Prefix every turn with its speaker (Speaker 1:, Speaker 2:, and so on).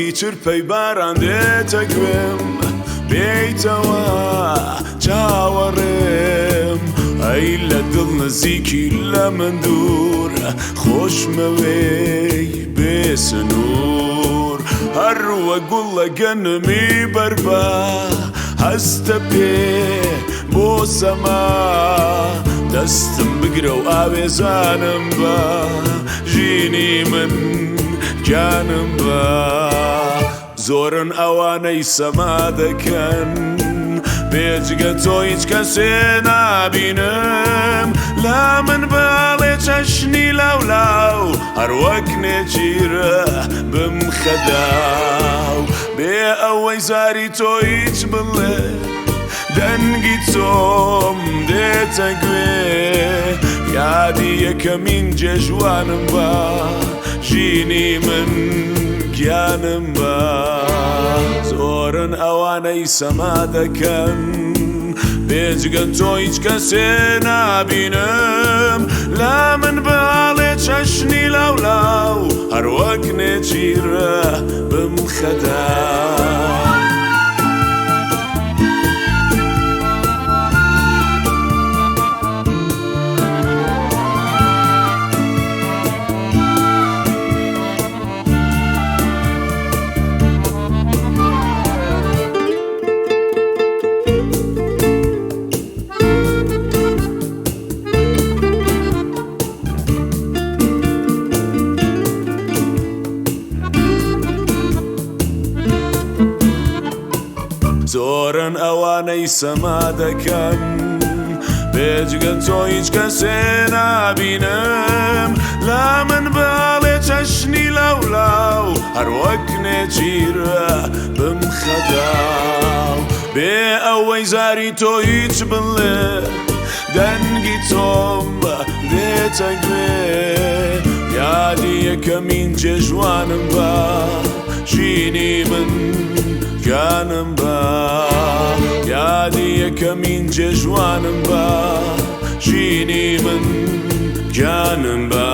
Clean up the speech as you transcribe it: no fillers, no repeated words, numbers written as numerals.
Speaker 1: دەنگی چرپەی باران دێتە گوێم، بێیتەوە چاوەڕێم. ئەی لە دڵ نزیکی لە من دوور، خۆشمەوێی بێ سنوور. هەر وەک گوڵە گەنمی بەربا، هەستە پێ بۆ سەما. دەستم بگرە و ئاوێزانم بە، ژینی من گیانم بە. زۆرن ئەوانەی سەما دەکەن، بێجگە تۆ هیچ کەسێ نابینم. لا من بەڵێ چەشنی لاولاو، هەر وەک نێچیرە بمخەداو. بێ ئەوەی زاری تۆ هیچ بڵێ، دەنگی تۆم دێتە گوێ. یادی یەکەمین جێژوانم بە، ژینی من گیانم بە. زۆرن ئەوانەی سەما دەکەن، بێجگە تۆ هیچ کەسێ نابینم. لا من بەڵێ چەشنی لاولاو، هەر وەک نێچیرە بمخەداو. زۆرن ئەوانەی سەما دەکەن، بێجگە تۆ هیچ کەسێ نابینم. لا من بەڵێ چەشنی لاولاو، هەر وەک نێچیرە بمخەداو. بێ ئەوەی زاری تۆ هیچ بڵێ، دەنگی تۆم دێتە گوێ. یادی یەکەمین جێژوانم بە، ژینی من گیانم بە. یادی یەکەمین جێژوانم بە، ژینی من گیانم بە.